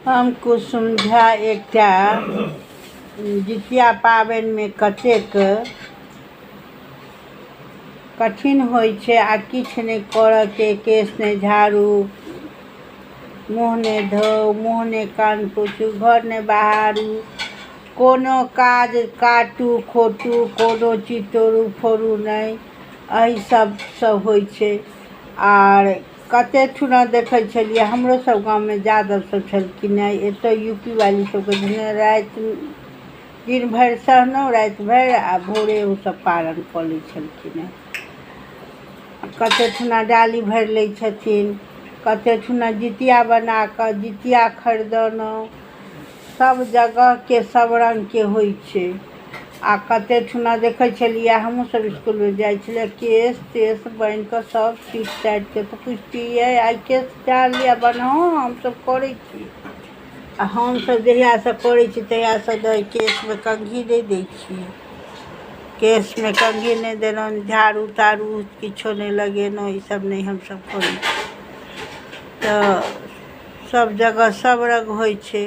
हम कुसुम झा एकटा जितिया पाबनिमे कतेक कठिन होइत छै आ किछु नहि करयके, केश नहि झाड़ू, मुँह नहि धोउ, मुँह नहि कान पोछू, घर नहि बहारू, कोनो काज काटू खोँटू, कोनो चीज तोड़ू फोड़ू नहि, एहि सभसँ होइत छै। आर कतेक ठुना देखै छलियै, हमरो सभ गाममे यादव सभ छलखिन हेँ, एतऽ यू पी वाली सभके राति दिन भरि सहलहुँ, राति भरि, आ भोरे ओसभ पारण कऽ लै छलखिन हेँ। कतेक ठुना डाली भरि लै छथिन, कतेक ठुना जितिया बना कऽ जितिया खरीदलहुँ। सभ जगहके सभ रङ्गके होइ छै। आ कतेक ठुना देखै छलियै, हमहूँसभ इसकुलमे जाइ छलियै, केश तेश बान्हि कऽ सभ सीट साटि कऽ, तऽ पुछतियै, आइ केश झाड़लियै बन्हौ? हमसभ करै छी। आ हमसभ जहियासँ करै छी तहियासँ केशमे कंघी नहि दै छियै। केशमे कंघी नहि देलहुँ, झाड़ू ताड़ू किछो नहि लगेलहुँ, ईसभ नहि हमसभ करै छी। तऽ सभ जगह सभ रङ्ग होइ छै।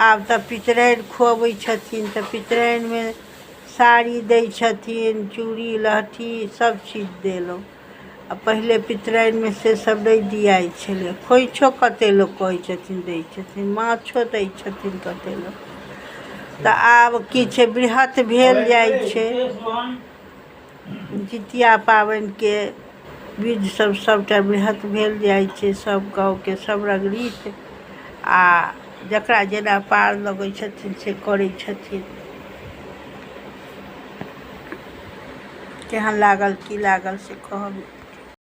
आब तऽ पितराइन खुअबै छथिन, तऽ पितराइनमे साड़ी दै छथिन, चूड़ी लहठी सभ चीज देलहुँ। आ पहिले पितराइनमे से सब नहि दियाइ छलै। खोइछो कते लोक कहै छथिन दै छथिन, माछो दै छथिन कते लोक। तऽ आब किछु बृहत भेल जाइ छै। जितिया पाबनिके विध सब सबटा बृहत भेल जाइ छै, सब गाँवके सब रङ्ग रीत, आ जकरा जेना पार लगै छथिन से करै छथिन। केहन लागल, की लागल, से कहब।